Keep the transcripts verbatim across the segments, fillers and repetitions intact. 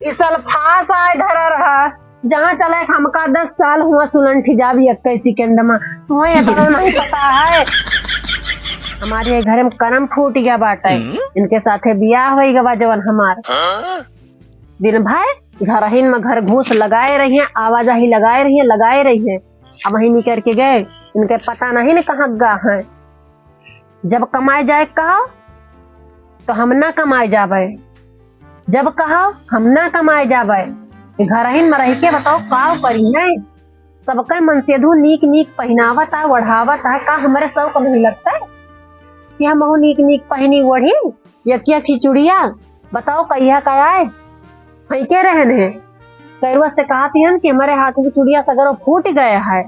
ई सल्फास आए धरा रहा, जहाँ चले हमका दस साल हुआ सुलंठी जाबी इक्कीस सेकंड में, तुहे इतना नहीं पता है। हमारे ये घर में करम फूट गया बाटे, हम्म। इनके साथे बियाह होई गवा जवन हमार। हाँ? दिन भर घरहिन में घर घूस लगाए रही हैं, आवाजाही लगाए रही हैं, लगाए रही हैं। अब वहीं निकर के गए, इनके पता नहीं न कहाँ गा हैं। जब कमाए जाए कहो तो हम ना कमाए जाबे, जब कहो हम ना कमाए जाबे। ये घरहिन में रह के बताओ का करी है? सबके मनसेधू नीक नीक पहिनावत है, ओढ़ावत है, का हमरे शौक नहीं लगता है कि हम बहु नीक नीक पहिनी ओढ़ी? यकिया की चुड़िया बताओ कहिया का आए? फेंके रहन है। कैरुआ से कहत हन कि हमारे हाथ की चुड़िया सगरो फूट गया है,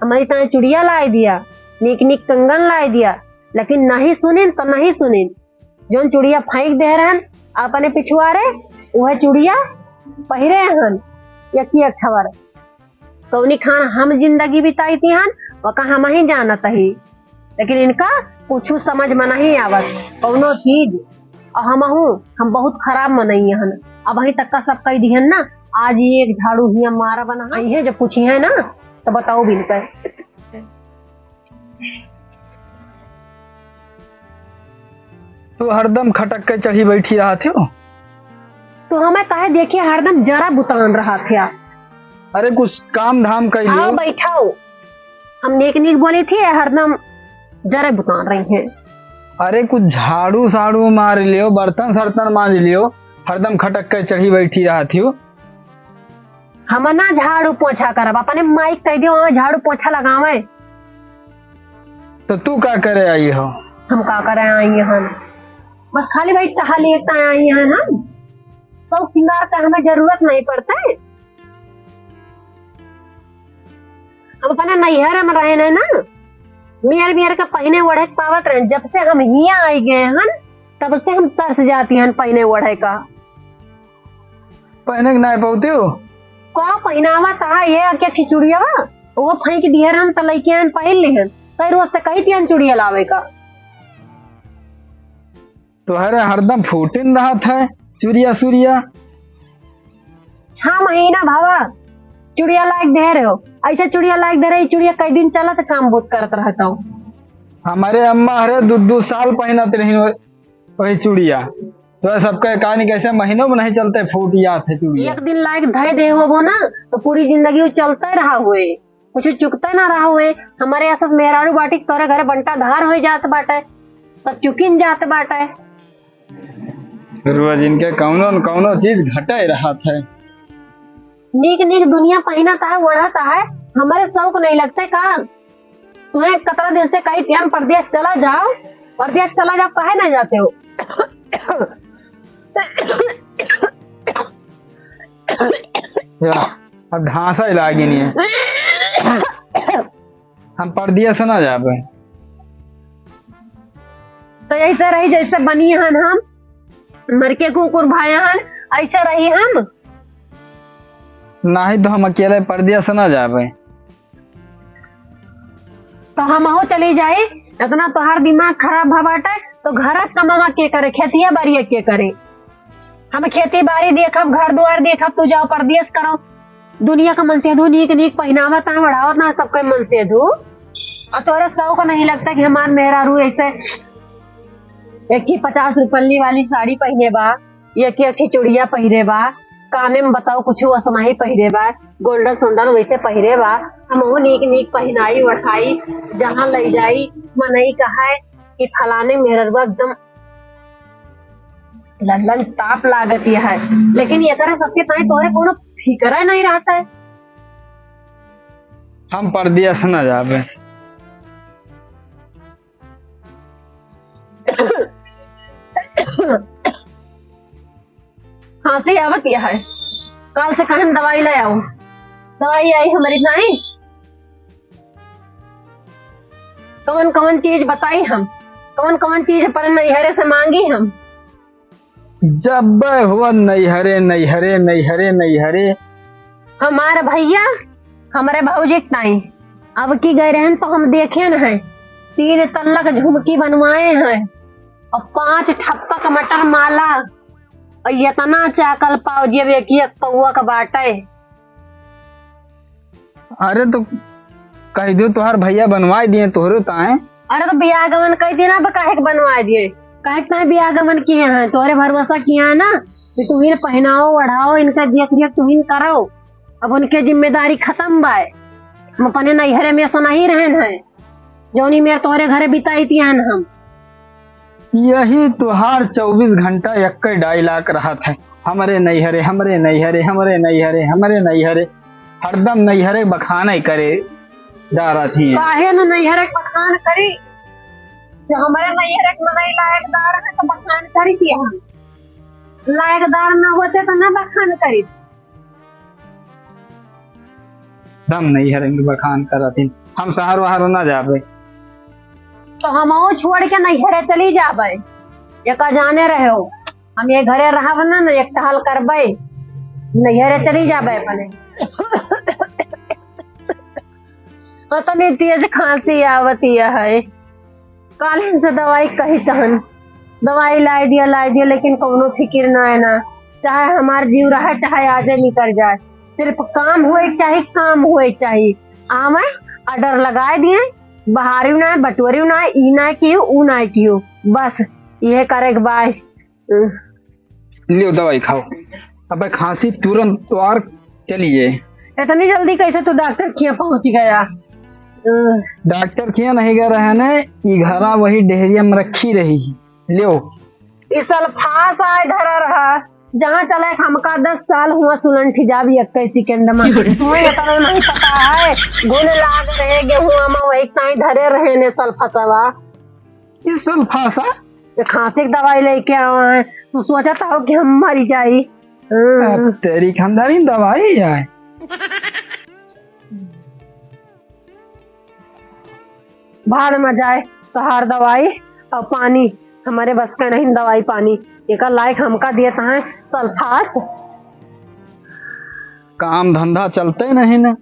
हमारी ताए चुड़िया लाए दिया, नीक नीक कंगन लाए दिया, लेकिन नहीं सुनिन तो नहीं सुनिन। जौन चुड़िया फेंक दे रहन अपने पिछुआरे, वह चुड़िया पहिरे हन। यकी एक ठवर कौनी खान हम जिंदगी बिताई थी हन, वका हम ही जानत ही, लेकिन इनका कुछ समझ में नहीं आवत कौनो चीज। और हमहू, हम बहुत खराब मनई हन। अब वहीं तक का सब कह दिहन ना, आज ये एक झाड़ू हिया मारा बना है, ये जब पूछी है ना तो बताओ भी इनका। तू हरदम खटक के चढ़ी बैठी रहत हो। तू हमें काहे देखे हरदम जरा बुतान रहत है? अरे कुछ काम धाम कर लियो। आओ बैठाओ। हम नीक नीक बोली थी, हरदम जरे बुतान रही हैं। अरे कुछ झाड़ू साड़ू मार लियो, बर्तन सर्तन मांज लियो, हरदम खटक के चढ़ी बैठी रहत हो। हम ना झाड़ू पोछा करब, अपने माई कह दियो, हाँ, झाड़ू पोछा लगावे। तो तू का करे आई हो? हम का करे आई हन? बस खाली भाई टहली एक आई हन हम। शौक सिंगार का हमें जरूरत नहीं पड़ता है। हम अपना नैहर में रहे हैं ना, मियर मियर के पहिने ओढ़े के पावत रहे। जब से हम हियां आई गए हन, तब से हम तरस जाती हन पहिने ओढ़े का। पहिने के नाय पौते हो? का पहिनावा ता ये क्या खिचुड़िया बा? वो फेंक दिए रहन त लइके आन पहिन लिहन। कई रोज से कही थी चुड़िया लावे का। तोहरे हरदम फूटिन रहत है चुरिया सुरिया। छह महीना भवा चुड़िया लायक दे रहे हो, ऐसे चुड़िया लायक दे रहे, चुड़िया कई दिन चलत काम बहुत करत रहता हूँ। हमारे अम्मा हरे दो दो साल पहिनत रही वही चुड़िया। तो सबके कहानी कैसे महीनों में नहीं चलते, फूट जात है चुड़िया। एक दिन लायक धय दे होबो ना, तो पूरी जिंदगी वो चलते रहा हुए, कुछ चुकते ना रहा हुए। हमारे यहाँ सब मेहरारू बाटी तोरे घरे बंटा धार हो जात बाटे, सब चुकिन जात बाटे। रोज इनके कौनो न कौनो चीज घटे रहत है। नीक नीक दुनिया पहिनत है, ओढ़त है, हमारे शौक नहीं लगते का? तुम्हें कतरा दिन से कही थी हम परदेस चला जाओ, परदेस चला जाओ, काहे नहीं जाते हो? या, अब ढांसा ही लागी नहीं है। हम परदेस ना जाबे। तो ऐसे रही जैसे बनी हन हम, मर के कुकुर भाया हन, ऐसे रही हम। नहीं तो हम अकेले परदेस ना जाबे। तो हमहू चली जाई, इतना तोहार दिमाग खराब भा बाटे, तो घर कमावा के करे, खेतिया बाड़िया के करे? हम खेती बाड़ी देखब, घर दुआर देखब, तू जाओ परदेस करो। दुनिया का मनसेधू नीक नीक पहिनावत ना, ओढ़ावत ना, सबके मनसेधू। और तोरे शौक नहीं लगता कि हमार मेहरारू ऐसे एक ही पचास रुपल्ली वाली साड़ी पहिने बा, एक ही, एक ही चुड़िया पहिरे बा, काने में बताओ कुछ असनाही पहिरे बा, गोल्डन सोल्डन वैसे पहिरे बा। हमहू नीक नीक पहिनाई ओढ़ाई, जहाँ लई जाई, मनई कहाए कि फलाने मेहररुआ एकदम लल्लन टाप लागत है, लेकिन एकरे सबके ताई तोरे कोनो फिकर नहीं रहता है। हम परदेस ना जाबे। खांसी आवत है, काल से कहन दवाई ले आओ, दवाई आई हमारी नहीं। कवन कवन चीज बताई हम, कवन कवन चीज पर नैहरे से मांगी हम। जब हुआ नैहरे, नैहरे, नैहरे, नैहरे। हमार भैया, हमरे भौजी के ताई, अब की गए रहन तो हम देखे न है, तीन तल्ला के झुमकी बनवाए हैं और पांच ठप्पा का मटर माला। और इतना चाकल पाव जी, अब एक ही एक पौवा का बाटे। अरे तो कह दियो तोहार भैया बनवाए दिए तोहरे ताए। अरे तो बियाह गमन कह दिए ना, अब काहे के बनवाए दिए? काहे के ताए बियाह गमन किए हैं? तोहरे भरोसा किए हैं ना कि तू ही पहनाओ, ओढ़ाओ, इनका देख रेख तू ही करो। अब उनके जिम्मेदारी खत्म बाय। हम अपने नैहरे में ऐसा नहीं रहन है, जौनी मेर तोहरे घरे बिताई थी हन हम। यही तोहार चउबीस घंटा एक्के dialogue रहत है, "हमरे नैहरे, हमरे नैहरे, हमरे नैहरे, हमरे नैहरे।" हरदम नैहरे बखाने करे जा रहत ही हैं। काहे न नैहरे के बखान करी? जो हमरे नैहरे के मनई लायकदार है तो बखान करी कि हम लायकदार न होते तो न बखान करी। दम नैहरे में बखान करत ही, हम शहर वहर न जाबे। तो हमहू छोड़ के नैहरे चली जाबे। एका जाने रहे हो, हम ये घरे रहब ना, न एक टहल करबे, नैहरे चली जाबे अपने। इतनी तेज खांसी आवती है, काल से दवाई कही तहन, दवाई लाए दिया, लाए दिया, लेकिन कौनो फिकिर ना है ना, चाहे हमार जीव रहे, चाहे आजे निकल जाए, सिर्फ काम होए के चाही, काम होए के चाही। आवे, order लगाए दिए, बहारी ना, बटोरी ना, ई ना कियो, ऊ ना कियो, बस ये करे के बाय। लियो दवाई खाओ। अबे खांसी तुरंत तोहार चली जाए। इतनी जल्दी कैसे तू डॉक्टर के यहाँ पहुंच गया? डॉक्टर के यहाँ नहीं गए रहे ने, ई घरा वही डेहरिया में रखी रही। लियो। ई सल्फास आए धरा रहा, जहाँ चले हमका दस साल हुआ सुलंठी जाबी इक्कीस सेकंड में। तुम्हें इतना नहीं पता है, घुन लाग रहे गेहूं में वही ताई धरे रहे ने सल्फासवा। ई सल्फासा? ये खांसी की दवाई लेके आवा है, तू सोचत हो कि हम मरी जाई? हाँ। अब तेरी खानदानी दवाई है। भाड़ में जाए तोहार दवाई और पानी, हमारे बस का नहीं दवाई पानी। एकर लायक हमका देत हैं सल्फास। काम धंधा चलते नहीं ना।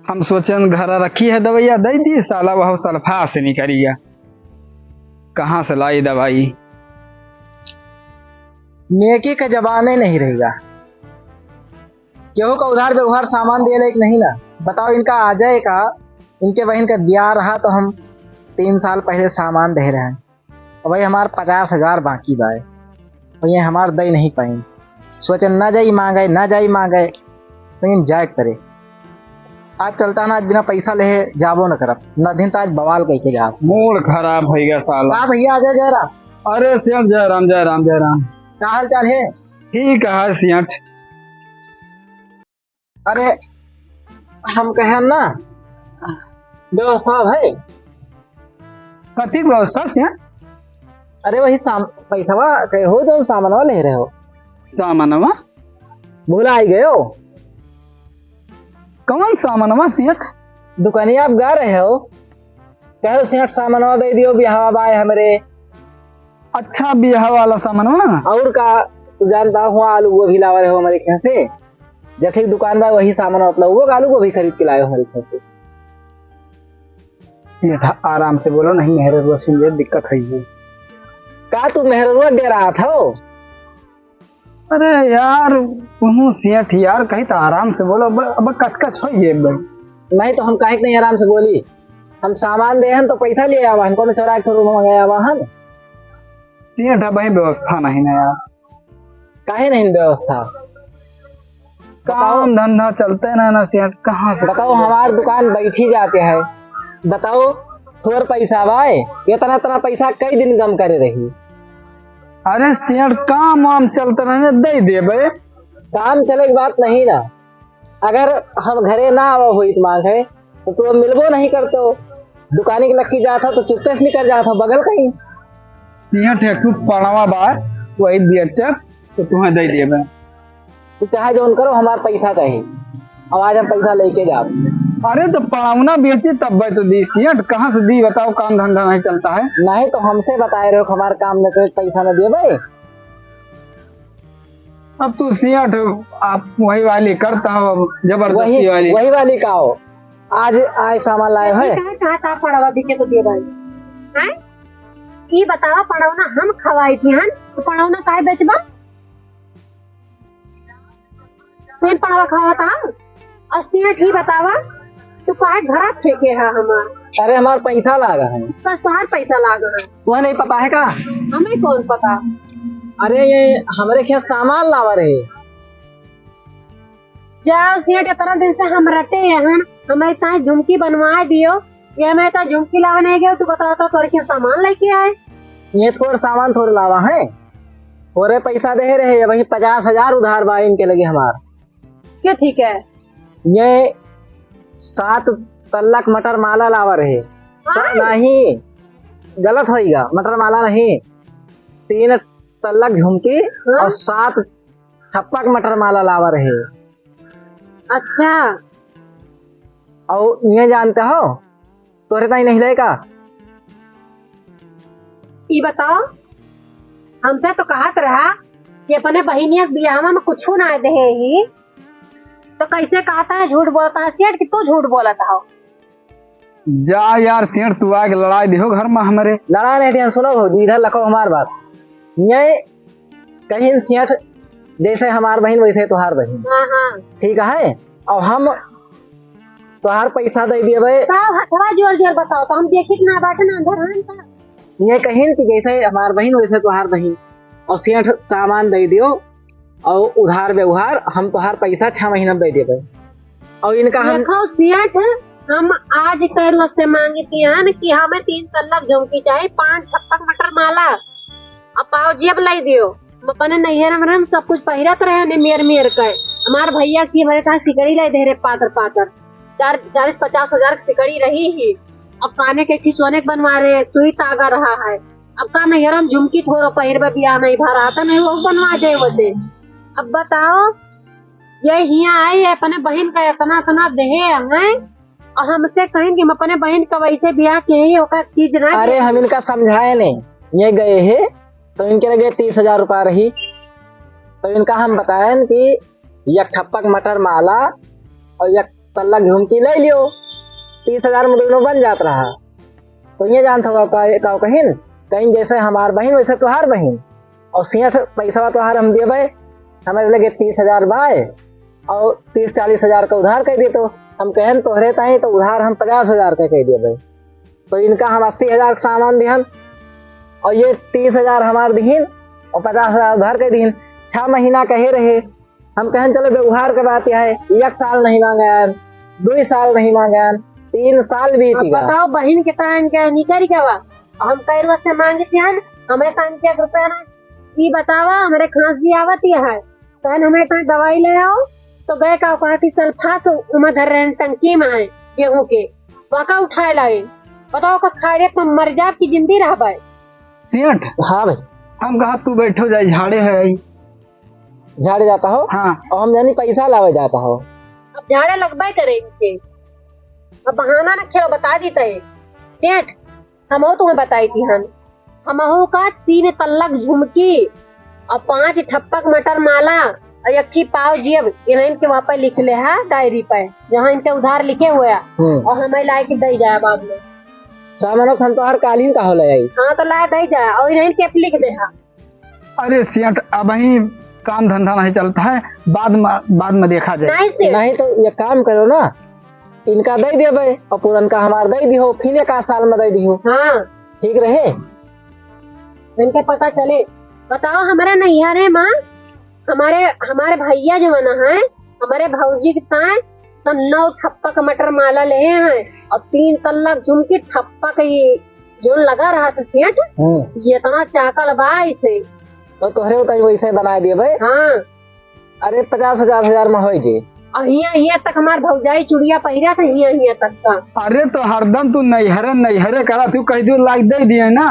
हम सोचन घर रखी है दवाइया, दे दी, साला वह सल्फास निकलिया। कहाँ से लाई दवाई? नेकी का जमाने नहीं रहेगा। केहू का उधार व्यवहार सामान दिए लायक नहीं ना। बताओ, इनका आ जाए का, इनके बहन का ब्याह रहा तो हम तीन साल पहले सामान दे रहे हैं। अब भाई हमार पचास हजार बाकी बाय, और ये हमार दई नहीं पाइन। सोचे ना जाई मांगे, ना जाई मांगे, लेकिन जाए के पड़े। आज चलता ना, आज बिना पैसा लेहे जाबो न करब, ना दिन तो आज बवाल कह के जाब। मूड खराब होइगा साला। का भैया, आ जा जयराम। अरे सेठ जयराम, जयराम, जयराम। का हाल चाल है? ठीक है सेठ। अरे, हम कहे ना, व्यवस्था है। कथी के व्यवस्था से? अरे, वही साम-, पैसवा कहे हो, जो सामानवा ले रहे हो। सामानवा? भुला ही गए हो। कौन सामानवा सेठ? दुकानिया आप गा रहे हो, कहो सेठ सामानवा दे दियो, बिहावा बाय हमरे। अच्छा, बिहावा वाला सामानवा? और का, तू जानता हुआ आलू गोभी लावा रहे हो हमारे घर से। जठे दुकान बा वही सामान, मतलब वो आलू गोभी खरीद के लाए हो हमारे घर से। ये था, आराम से बोलो, नहीं मेहररुआ सुन ले, दिक्कत है ये। का तू मेहररुआ डेरात हो? अरे यार, तुम सेठ यार, कही तो आराम से बोलो, अब, अब कचकच हो ये एकदम। नहीं तो हम काहे के नहीं आराम से बोली? हम सामान दे हन तो पैसा लिए आवा हन, कोनो चोरा के थोड़ो मंगाया आवा हन। सेठ, अब भाई व्यवस्था नहीं ना यार। काहे नहीं व्यवस्था? बताओ। काम धंधा चलते ना, ना सेठ, कहाँ से बताओ, करेंगे? हमार दुकान बैठी जाके है, बताओ, थोर पैसा बाय, इतना, इतना पैसा कई दिन कम करे रही। अरे सेठ, काम वाम चलते रहने, दे देबे। काम चले की बात नहीं ना, अगर हम घरे ना आवा होई मांगे, तो तू अब मिलबो नहीं करतो। दुकानी के लक्की जात हो तो चुप्पे से निकल जात हो बगल कहीं। सेठ, एक ठो पड़वा बा, वही बेचब तो तुम्हें दे देबे। तू चाहे जौन करो, हमार पैसा चाही। अब आज हम पैसा लेके जाब। अरे तो पड़वना बेची तब तो दी सेठ, कहाँ से दी बताओ, काम धंधा नहीं चलता है। नहीं तो हमसे बताए रहो, हमार काम न करे, पैसा न देबे। अब तू सेठ, आप वही वाली करता हो, अब जबरदस्ती वही, वाली। वही वाली का हो? आज आए सामान लाए ये हैं। कहाँ, कहाँ, कहाँ पड़वा बिके तो दे भाई? हैं? ई बतावा, पड़वना हम खवाई थी हन, तो पड़वना काहे बेचबा? कौन पड़वा खावा था? और सेठ ही बतावा, तू काहे घरा छेके है हमार? अरे, हमार पैसा लागा है। बस तोहार पैसा लागा है। वह नहीं पता है का? हमें कौन पता? अरे, ये हमरे खेत सामान लावा रहे। जाओ सेठ, इतना दिन से हम रटे हैं, हमें ताई झुमकी बनवा दियो। ये मैं तो झुमकी लावा नहीं गयो, तू बताओ तो तोरे के सामान लेके आए। ये थोड़ सामान थोड़ लावा है, थोड़े पैसा दे रहे, वही पचास हजार उधार बा इनके लगे हमार। क्या ठीक है? ये सात तल्लक मटर माला लावा रहे। हाँ। सा-, नहीं, गलत होइगा, मटर माला नहीं, तीन तल्लक झुमकी हाँ। और सात छप्पक मटर माला लावा रहे। अच्छा। और ये जानते हो, तोहरे ताई नहीं लेगा। ई बताओ, हमसे तो कहत रहा कि अपने बहिनिया के बियाहवा में कुछू ना देहे ही, तो कैसे कहता है, झूठ बोलता है सेठ कि तू झूठ बोलत हो? जा यार सेठ, तू आके लड़ाई दिहो घर में हमरे। लड़ाई नहीं दिहन, सुनो भौजी, इधर रखो हमार बात। ये कहिन सेठ, जैसे हमार बहिन वैसे तोहार बहिन। हाँ, हाँ। ठीक है, और हम तोहार पैसा दे दिए भाई। का हथवा जोर जोर बताओ, तो हम देखित ना बाटे ना अंधर हन का। ये कहिन कि जैसे हमार बहिन वैसे तोहार बहिन, और सेठ सामान दे दियो, और उधार व्यवहार हम तोहार पैसा छह महीना में दे देबे। और इनका हम देखो सेठ, हम आज कह से मांगी थी हन कि हमें तीन तल्लक झुमकी चाही, पांच छप्पक मटर माला, अब पाव जी अब लाई दियो। हम अपने नैहर में रहन, सब कुछ पहिरत रहे ने मेर मेर के। हमार भैया की हमारे कहा सिकड़ी लाई दे रहे पातर पातर, चार, चालीस पचास हजार की सिकड़ी रही ही। अब काने के खिसोने के बनवा रहे, सुई तागा रहा है। अब का नैहर में झुमकी थोड़ो पहिरबे, बियाह नहीं भरा था, नहीं वो बनवा दे वो दे। अब बताओ, ये हियाँ आई, अपने बहिन का इतना, इतना देहे हैं, और हमसे कहें कि हम अपने बहिन का वैसे बियाह के ही ओका चीज ना अरे, दे। हम इनका समझाए नहीं, ये गए हैं, तो इनके लगे तीस हजार रुपया रही, तो इनका हम बताएन कि एक ठप्पक मटर माला और एक तल्ला झुमकी ले लियो, तीस हजार में दोनों बन जात रहा। तो ये जानत हो का, का कहिन, कहिन जैसे हमार बहिन वैसे तोहार बहिन, और सेठ पैसा तोहार हम देबे, हमारे लगे तीस हजार बाय और तीस चालीस हजार का उधार कह दे, तो हम कहन तोहरे ताई तो उधार हम पचास हजार का कह देबे। तो इनका हम अस्सी हजार का सामान दिहन और ये तीस हजार हमार दिहिन और पचास हजार उधार कह दिहिन। छह महीना कहे रहे, हम कहन चलो व्यवहार के बात यह है, एक साल नहीं मांगन, दो साल नहीं मांगन, तीन साल बीत अब गया। बताओ बहिन के तान के निकल गवा, हम कैरवा से मांगे थे हन, हमें तान के एक रुपया ना। ई बतावा, हमरे खांसी आवत ही है, तहन हमरे ताई दवाई ले आओ। तो गए का कहा कि सल्फास उमा धर रहे टंकी में है गेहूं के, वाका उठाए लाए। बताओ का खाए तो मर जाब कि जिंदी रहबे। सेठ, हाँ भाई। हम कहा तू बैठो जाए, झाड़े है आई। झाड़े जाता हो? हाँ। और हम जानी पैसा लावे जाता हो। अब झाड़े लगबे करे इनके, अब बहाना न खेलो, बता दी तहे। सेठ, हमहू तुम्हें बताई थी हन, हमहू का तीन तल्लक झुमकी और पांच ठप्पक मटर माला और यक्खी पाव जेब, इन्हें इनके वहाँ पे लिख ले है डायरी पे, जहाँ इनके उधार लिखे हुए हैं, हम्म। और हमें लाए के दे जाए बाद में। सामानो हम तो हर कालीन का हो ले आई। हाँ, तो लाए दे जाए और इन्हें इनके लिख दे है। अरे सेठ, अबहीं काम धंधा नहीं चलता है, बाद में, बाद में देखा जाए। नहीं सेठ। नहीं तो ये काम करो ना, इनका दे देबे और पुरनका हमार दे दिहो, फिर एक आध साल में दे दिहो। हाँ। ठीक रहे। इनके पता चले। बताओ, हमारे नैहरे माँ, हमारे, हमारे भैया जो बना है, हमारे भौजी के ताए तो नौ ठप्पक मटर माला ले हैं और तीन तल्ला झुमकी ठप्पक ये जोन लगा रहा था सेठ, हम्म। ये इतना चाकल बा इसे। तो तोहरे उताई वैसे बना दिए भाई। हाँ। अरे पचास हजार, हजार में होई जे। और हियाँ, हियाँ तक हमार भौजाई चुड़िया पहिरा था, हियाँ, हियाँ तक का। अरे तो हरदम तू नैहरे, नैहरे करा, तू कह दियो लाग दे दिए ना।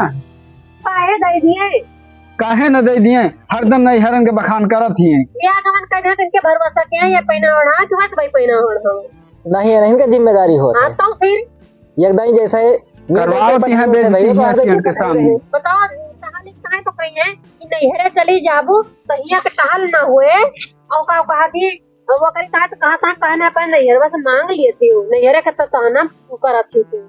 काहे दे दिए? काहे न दे दिए? हरदम नैहरन के बखान करत हिए। बियाह गवन कर दे, इनके भरोसा के है, ये पैना ओढ़ा, कि बस भाई पैना ओढ़ा। नहीं, नहीं, इनके जिम्मेदारी होत हाँ, है। तो फिर? एकदम जैसे करवावत यहाँ बेइज्जती हियाँ सेठ के सामने। बताओ, कहाँ लिखता है तो कहीं है कि नैहरे चली जाबू, तो हियाँ के टहल ना हुए, और का कहा थी, और वो करी कहा तो कहा था, कहना अपन नैहरवा से मांग लिए थी, नैहरे के तो कहना करत थी तू।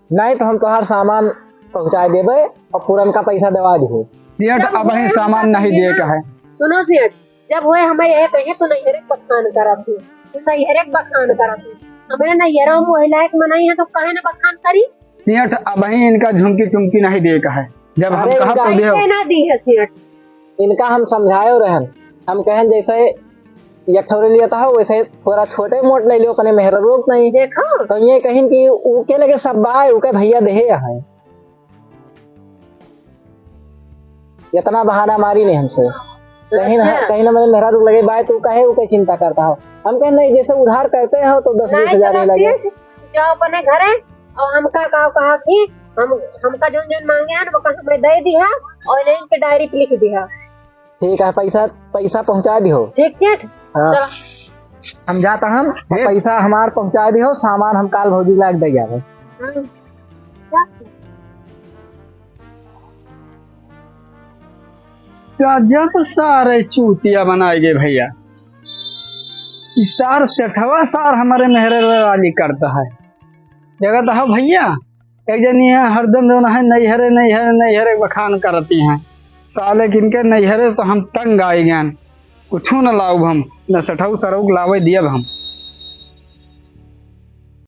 नहीं तो हम तोहार सामान पहुँचा देबे और पुरनका पैसा देवा दिहो। सेठ, जब अबहीं ये सामान बात नहीं है दिए ना, का है। सुनो सेठ, जब हुए हमें यह कहे तो नैहरे के बखान करत ही, तो नैहरे के बखान करत ही। हमरे नैहरा में वही लायक मनई है तो काहे ना बखान करी? सेठ, अबहीं इनका झुमकी टुमकी नहीं दे का है, जब हम अरे, कहा तो गाय दे। के ना दी है सेठ। इनका हम समझायो रहन, हम कहन जैसे एक ठौरे लियत हो, वैसे थोड़ा छोटे मोट ले लियो, अपने मेहरा रोक नहीं। देखो। तो ये कहिन कि ऊ के लगे सब बाय, ऊ के भैया देहे है। इतना बहाना मारी नहीं हमसे। कहीं ना, अच्छा। कहीं ना मेरे मेहरा रोक लगे बाय, तू काहे ऊ के चिंता करता हो? हम कहे नहीं, जैसे उधार करते हो तो दस बीस हजार ही लगे। सेठ, जाओ अपने घरे और हमका का कहा कि हम, हमका जोन जोन मांगे हैं, वो का हमें दे दिया और इनके डायरी पे लिख दिया। ठीक है, पैसा, पैसा पहुँचा दिहो। ठीक सेठ। हाँ। चलो। हम जाता हम, ठीक। पैसा हमार पहुँचा दिहो, सामान हम काल भौजी लाग दे जावे। हाँ। गजब सारे चूतिया बनाए गए भैया। ई सार सेठवा सार हमारे मेहरे वाली करता है। जगह तो हो भैया, एक जनी है हरदम जौन है नैहरे, नैहरे, नैहरे बखान करती हैं। साले किनके नैहरे तो हम तंग आए गए, कुछू न लाउब हम, न सेठऊ सरऊ के लावे दियब हम।